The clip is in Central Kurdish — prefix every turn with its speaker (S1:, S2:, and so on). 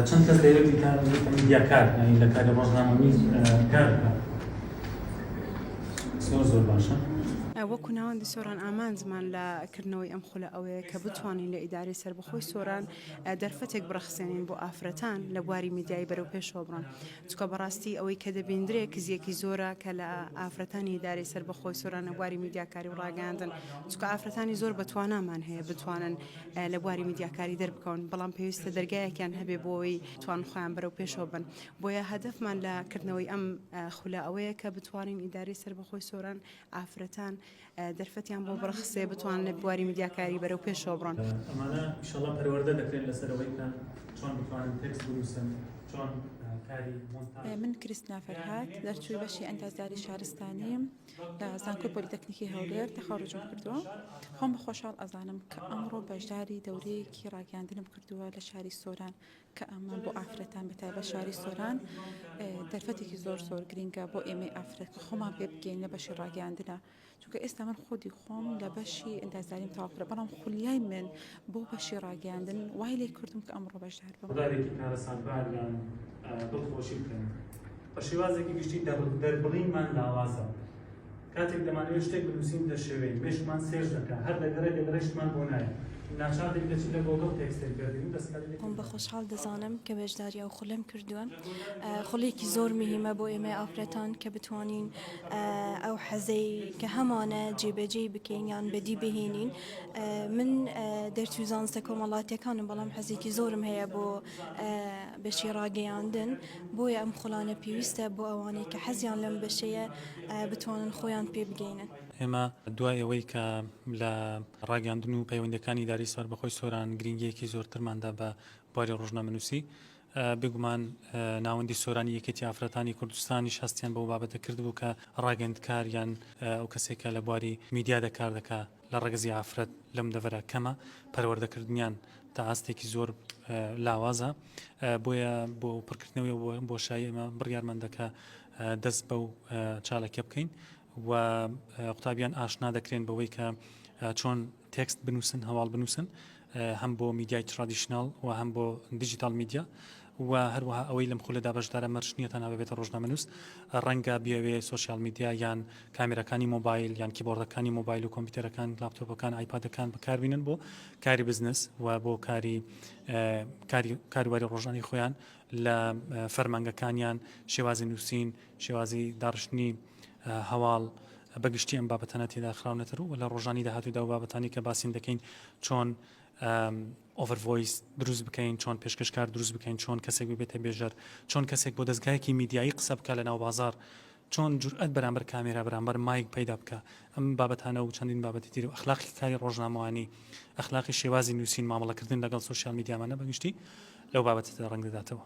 S1: چەند کەس لێرە بوویتە میدیاکار یانی لە کاری ڕۆژنامەنووس کار بکات زۆر زۆر باشە.
S2: وەکو ناوەندی سۆران ئامانجمان لە کردنەوەی ئەم خولە ئەوەیە کە بتوانین لە ئیدارەی سەربەخۆی سۆران دەرفەتێک بڕەخسێنین بۆ ئافرەتان لە بواری میدیایی بەرەو پێشەوە بڕۆن چونکە بەڕاستی ئەوەی کە دەبیندرێ کزیەکی زۆرە کە لە ئافرەتانی ئیدارەی سەربەخۆی سۆران لە بواری میدیاکاری و ڕاگەیاندن چونکە ئافرەتانی زۆر بەتوانامان هەیە بتوانن لە بواری میدیاکاری دەربکەون بەڵام پێویستە دەرگایەکیان هەبێ بۆ ئەوەی توان خۆیان بەرەو پێشەوە بن بۆیە هەدەفمان لە کردنەوەی ئەم خولە ئەوەیە کە بتوانین ئیدارەی سەربەخۆی سۆران ئافرەتان دەرفەتیان بۆ بڕەخسێ بتوانن لە بواری میدیاکاری بەرەو پێشەوە بڕۆن.
S1: ئەمانە ئیشەڵا پەروەردە دەکرێن لەسەر ئەوەی کە چۆن بتوانن تێکست بنووسن، چۆن کاری مۆنتاژ.
S3: من کریستنا فەرهاد، دەرچووی بەشی ئەندازیاری شارستانیم لە زانکۆی پۆلیتەکنیکی هەولێر تەخەڕوجم کردووە. خۆم بە خۆشحاڵ ئەزانم کە ئەمڕۆ بەشداری دەورەیەکی ڕاگەیاندنم کردووە لە شاری سۆران کە ئەمە بۆ ئافرەتان بە تایبەت شاری سۆران دەرفەتێکی زۆر زۆر گرینگە بۆ ئێمەی ئافرەت کە خۆمان پێ بگەین لە بەشی ڕاگەیاندنە چونکە ئێستا من خودی خۆم لە بەشی ئەندازیاریم تەواو کرد بەڵام خولیای من بۆ بەشی ڕاگەیاندن وای لێ کردم کە ئەمڕۆ بەشدار بم.
S1: ڕووداوێکی کارەساتبار یان دڵخۆشی بکەن. بە شێوازێکی گشتی دەربڕینمان لاوازە. کاتێک دەمانەوێت شتێک بنووسین دەشێوێین، مێشکمان search دەکا، هەر دەگەڕێ دەگەڕێ شتمان بۆ نایە. ناچار دەبین دەچین لە گۆگڵ تێکستێک دەردێنین دەستکاری
S4: خۆم بە خۆشحاڵ دەزانم کە بەشداری ئەو خولەم کردووە. خولێکی زۆر مهمە بۆ ئێمەی ئافرەتان کە بتوانین ئەو حەزەی کە هەمانە جێبەجێی بکەین یان بەدی بهێنین. من دەرچووی زانستە کۆمەڵاتیەکانم بەڵام حەزێکی زۆرم هەیە بۆ بەشی ڕاگەیاندن بۆیە ئەم خولانە پێویستە بۆ ئەوانەی کە حەزیان لەم بەشەیە بتوانن خۆیان پێ بگەینن.
S1: ئێمە دوای ئەوەی کە لە ڕاگەیاندن و پەیوەندیەکانی ئیدارەی سەربەخۆی سۆران گرینگیەکی زۆرترمان دا بە بواری ڕۆژنامەنووسی، بێگومان ناوەندی سۆرانی یەکێتی ئافرەتانی کوردستانیش هەستیان بەو بابەتە کردبوو کە ڕاگەیندکار یان ئەو کەسێک کە لە بواری میدیادا کار دەکا لە ڕەگەزی ئافرەت لەم دەڤەرە کەمە، پەروەردەکردنیان تا ئاستێکی زۆر لاوازە، بۆیە بۆ پڕکردنەوەی ئەو بۆشایی ئێمە بڕیارمان دا کە دەست بەو چالاکیە بکەین و قوتابیان ئاشنا دەکرێن بەوەی کە چۆن تێکست بنووسن، هەواڵ بنووسن هەم بۆ میدیای traditional و هەم بۆ digital media و هەروەها ئەوەی لەم خولەدا بەشدارە مەرج نییە تەنها ببێتە ڕۆژنامەنووس ڕەنگە بیەوێ social media یان کامێراکانی مۆبایل یان کیبۆردەکانی مۆبایل و کۆمپیوتەرەکان لاپتۆپەکان ئایپادەکان بەکاربینن بۆ کاری بزنس و بۆ کاری کاری کاروباری ڕۆژانی خۆیان لە فەرمانگەکانیان شێوازی نووسین شێوازی داڕشتنی هەواڵ بەگشتی ئەم بابەتانە تێدا خراونەتە ڕوو و لە ڕۆژانی داهاتوودا و بابەتانی کە باسین دەکەین چۆن ئۆڤەر ڤۆیس دروست بکەین چۆن پێشکەشکار دروست بکەین چۆن کەسێک ببێتە بێژەر چۆن کەسێک بۆ دەستگایەکی میدیایی قسە بکە لە ناو بازار چۆن جورئەت بەرامبەر کامێرا بەرامبەر مایک پەیدا بکە ئەم بابەتانە و چەندین بابەتی تر و ئەخلاقی کاری ڕۆژنامەوانی ئەخلاقی شێوازی نووسین مامەڵەکردن لەگەڵ social media مانە بەگشتی لەو بابەتەدا ڕەنگ دەداتەوە.